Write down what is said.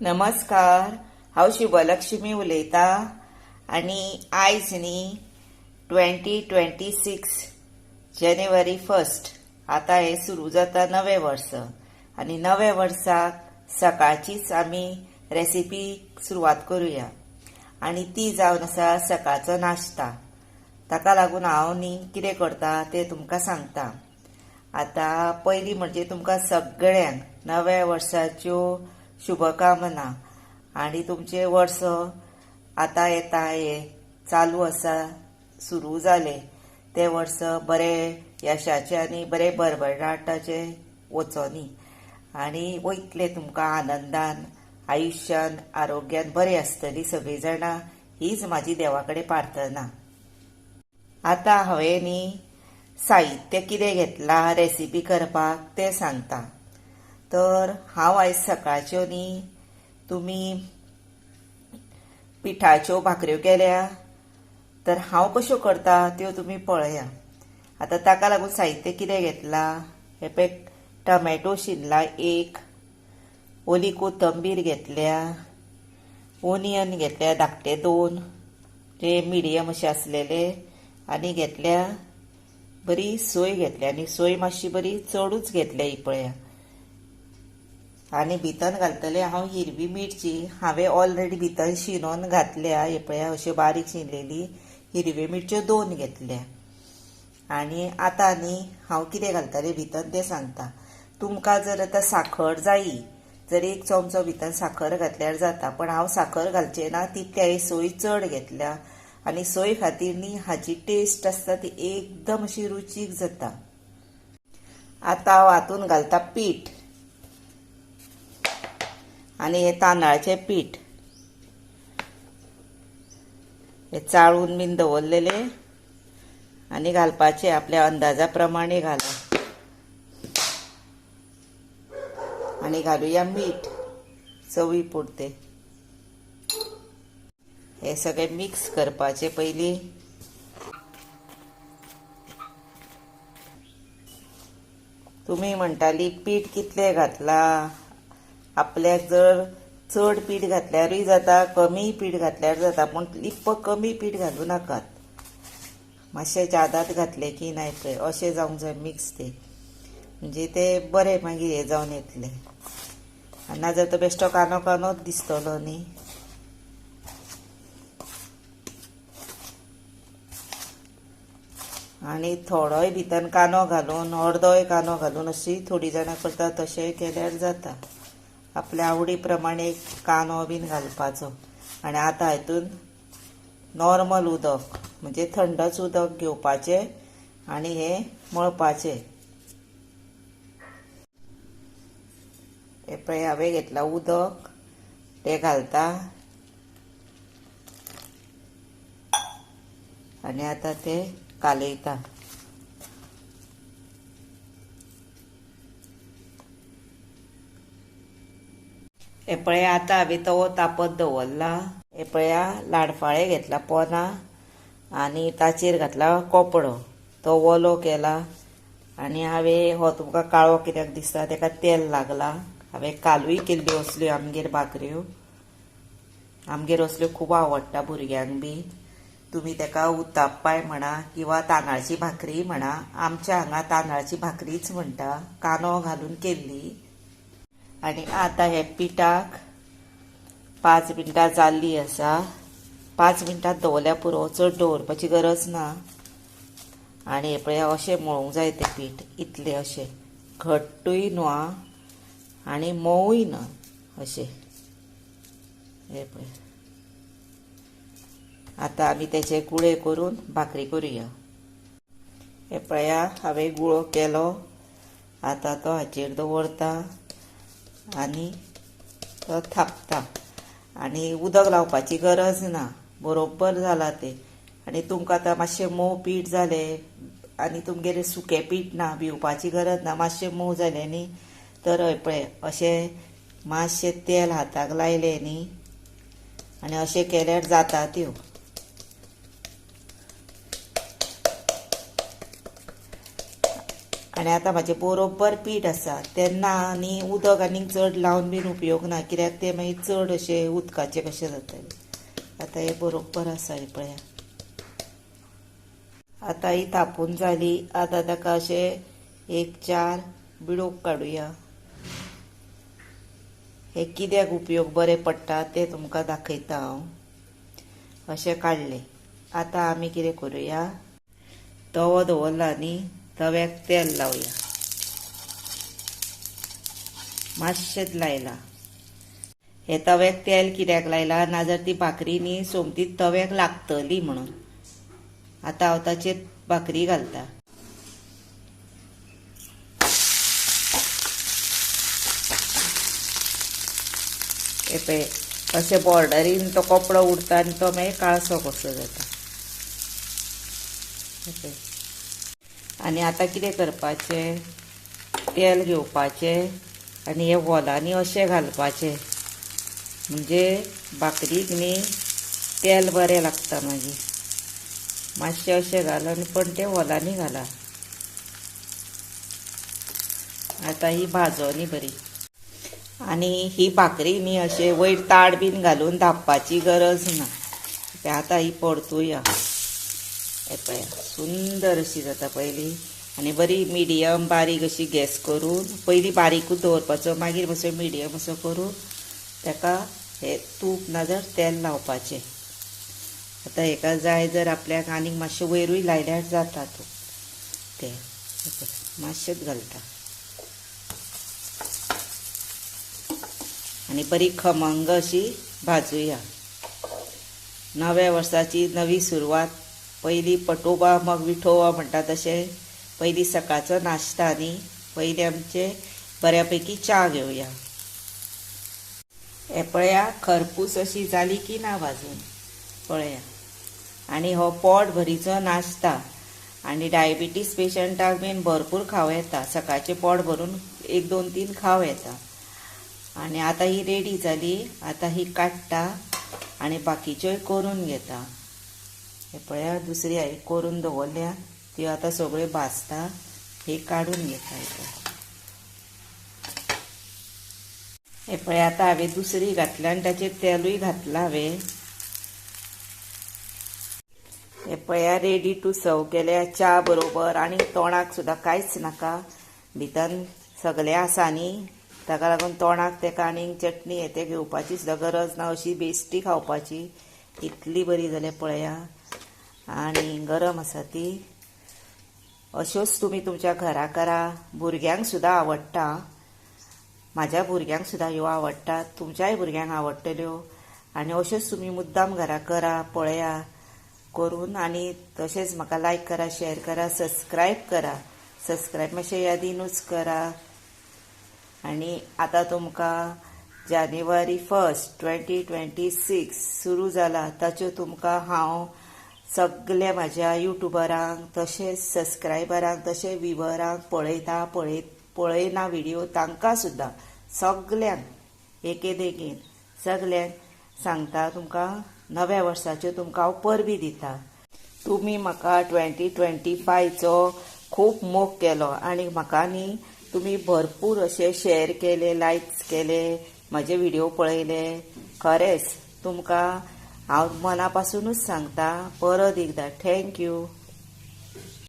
नमस्कार, हांव शिवलक्ष्मी उलयतां आनी आयज न्ही 2026 जानेवारी 1 आतां हें सुरू जाता नवें वर्स आनी नव्या वर्साक सकाळचीच आमी रेसिपी सुरवात करुया आनी ती जावन आसा सकाळचो नाश्ता. ताका लागून हांव न्ही कितें करता तें तुमकां सांगता. आतां पयलीं म्हणजे तुमकां सगळ्यांक नव्या वर्साच्यो शुभकामना आनी तुमचें वर्स आतां येता हें चालू आसा, सुरू जालें तें वर्स बरें यशाचें आनी बरें भरभराटाचें वचोनी आनी वयतलें तुमकां आनंदान, आयुश्यान, आरोग्यान बरें आसतलीं सगळीं जाणां, हीच म्हाजी देवा कडेन प्रार्थना. आतां हांवें न्ही साहित्य कितें घेतलां रेसिपी करपाक तें सांगता. तर हांव आयज सकाळच्यो न्ही तुमी पिठाच्यो भाकऱ्यो केल्या तर हांव कश्यो करता त्यो तुमी पळया. आतां ताका लागून साहित्य कितें घेतलां हें पळय, टमॅटो शिनला एक, ओली कोथंबीर घेतल्या, ओनियन घेतल्या धाकटे 2 जे मिडियम अशे आसलेले, आनी घेतल्या बरी सोय घेतल्या आनी सोय मातशी बरी चडूच घेतल्या ही पळया. आनी भितर घालतले हांव हिरवी मिरची, हांवें ऑलरेडी भितर शिनोन घातल्या हे पळया, अश्यो बारीक शिनलेली हिरव्यो मिरच्यो 2 घेतल्या. आनी आतां न्ही हांव कितें घालतलें भितर तें सांगता. तुमकां जर आतां साखर जायी जर 1 चमचो भितर साखर घातल्यार जाता, पण हांव साखर घालचें ना, तितली हांवें सोय चड घेतल्या आनी सोय खातीर न्ही हाची टेस्ट आसता ती एकदम अशी रुचीक जाता. आतां हांव हातून घालता पीठ आनी हें तांदळाचें पीठ हें चाळून बीन दवरलेलें आनी घालपाचें आपल्या अंदाजा प्रमाणे घाला. आनी घालुया मीठ चवी पुरतें. हें सगळें मिक्स करपाचें पयलीं. तुमी म्हणटाली पीठ कितलें घातलां, आपल्याक जर चड पीठ घातल्यारूय जाता, कमी पीठ घातल्यार जाता, पूण लिप्प कमी पीठ घालूं नाकात, मातशें जादात घातलें की नाय पळय अशें जावंक जाय मिक्स तें, म्हणजे तें बरें मागीर हें जावन येतलें. आनी नाजाल्यार तो बेश्टो कांदो कांदोच दिसतलो न्ही. आनी थोडोय भितर कांदो घालून, अर्दोय कांदो घालून अशी थोडीं जाणां करता, तशेंय केल्यार जाता. आपल्या आवडी प्रमाणे कांदो बीन घालपाचो. आनी आतां हितून नॉर्मल उदक म्हणजे थंडच उदक घेवपाचें आनी हें मळपाचें. हें पळय हांवें घेतलां उदक, तें घालता आनी आतां तें कालयता. हें पळय आतां हांवें तवो तापत दवरला. हें पळया लाडफाळे घेतला पोना आनी ताचेर घातला कोपडो, तो ओलो केला. आनी हांवें हो तुमकां काळो कित्याक दिसता, ताका तेल लागला. हांवें कालूय केल्ल्यो असल्यो आमगेर भाकऱ्यो, आमगेर असल्यो खूब आवडटा भुरग्यांक बी. तुमी ताका उत्ताप्पाय म्हणा किंवा तांदळाची भाकरी म्हणा, आमच्या हांगा तांदळाची भाकरीच म्हणटा, कांदो घालून केल्ली. आनी आतां हे पिठाक 5 मिनटां जाल्ली आसा, 5 मिनटां दवरल्यार पुरो, चड दवरपाची गरज ना. आनी हें पळय अशें मळूंक जाय तें पीठ, इतलें अशें घट्टूय न्हू आनी मोवूय न्हय अशें. हें पळय आतां आमी तेचे गुळे करून भाकरी करुया. हें पळया हांवें गुळो केलो, आतां तो हाचेर दवरता आनी तो थापता. आनी उदक लावपाची गरज ना, बरोबर जाला तें. आनी तुमकां आतां मातशें मोव पीठ जालें आनी तुमगेर सुकें पीठ ना, भिवपाची गरज ना, मातशें मोव जालें न्ही तर हय पळय अशें मातशें तेल हाताक लायलें न्ही आनी अशें केल्यार जाता त्यो. आनी आतां म्हाजें बरोबर पीठ आसा तेन्ना आनी उदक आनीक चड लावन बीन उपयोग ना, कित्याक तें मागीर चड अशें उदकाचें कशें जातलें. आतां हें बरोबर आसा हें पळया. आतां ही थापून जाली. आतां ताका अशें एक 4 बिडोक काडुया. हे कित्याक उपयोग बरें पडटा तें तुमकां दाखयता हांव. अशें काडलें. आतां आमी कितें करुया, तवो दवरला न्ही, तव्याक तेल लावया. मातशेंच लायला. हे तव्याक तेल कित्याक लायला, नाजाल्यार ती भाकरी न्ही सोमतीच तव्याक लागतली म्हणून. आतां हांव ताचेर भाकरी घालता. हे पळय अशें बॉर्डरीन तो कपडो उरता आनी तो मागीर काळसो कसो जाता. हे पळय. आनी आतां कितें करपाचें, तेल घेवपाचें आनी हे वोलांनी अशें घालपाचें, म्हणजे भाकरीक न्ही तेल बरें लागता. मागीर मातशें अशें घाल आनी पण तें वोलांनी घाला. आतां ही भाजोनी बरी. आनी ही भाकरी न्ही अशें वयर ताड बीन घालून धापपाची गरज ना. आतां ही परतुया. हे पळया सुंदर अशी जाता पयली. आनी बरी मिडियम बारीक अशी गॅस करून, पयली बारीकूच दवरपाचो, मागीर मातसो मिडियम असो करून ताका हे तूप नाजाल्यार तेल लावपाचें. आतां हेका जाय जर आपल्याक आनीक मातशें वयरूय लायल्यार जाता तूप, तें मातशेंच घालता. आनी बरी खमंग अशी भाजुया. नव्या वर्साची नवी सुरवात. पयली पटोबा मग विठोबा म्हणटा तशें पयली सकाळचो नाश्ता न्ही, पयली आमचे बऱ्यापैकी च्या घेवया. हे पळया खरपूस अशी जाली की ना भाजून पळया. आनी हो पोट भरीचो नाश्ता. आनी डायबिटीज पेशंटाक बीन भरपूर खावं येता. सकाळचें पोट भरून 1 2 3 खावं येता. आनी आतां ही रेडी जाली. आतां ही काडटा आनी बाकीच्योय करून घेता. हे पळया दुसरी हांवें करून दवरल्या, त्यो आतां सगळ्यो भाजता. हे काडून घेता. हे पळय आतां हांवें दुसरी घातल्या आनी ताचेर तेलूय घातलां हांवें. हे पळया रेडी टू सर्व केल्या च्या बरोबर. आनी तोंडाक सुद्दां कांयच नाका, भितर सगळें आसा न्ही, ताका लागून तोंडाक तेका आनीक चटणी हे ते घेवपाची सुद्दां गरज ना. अशी बेश्टी खावपाची. इतली बरी जाल्या पळया. आनी गरम आसा ती. अश्योच तुमी तुमच्या घरा करा. भुरग्यांक सुद्दां आवडटा. म्हाज्या भुरग्यांक सुद्दां ह्यो आवडटा, तुमच्याय भुरग्यांक आवडटल्यो. आनी अश्योच तुमी मुद्दाम घरा करा पळया करून. आनी तशेंच म्हाका लायक करा, शेअर करा, सबस्क्रायब करा. सबस्क्रायब मातशें यादीनूच करा. आनी आतां तुमकां जानेवारी 1, 2026 सुरू जाला, ताच्यो तुमकां हांव सगल्या म्हाज्या युट्युबरांक तशेंच सबस्क्रायबरांक तशें व्युवरांक पळयता पळयना व्हिडियो तांकां सुद्दां सगल्यांक एके देगेन सगल्यांक सांगता तुमकां नव्या वर्साच्यो तुमकां हांव परबी दिता. तुमी म्हाका 2025चो खूब मोग केलो आनी म्हाका न्ही तुमी भरपूर अशे शेअर केले, लायक्स केले, म्हजे व्हिडिओ पळयले. खरेंच तुमकां हांव मना पासुनूच सांगता परत एकदां thank you.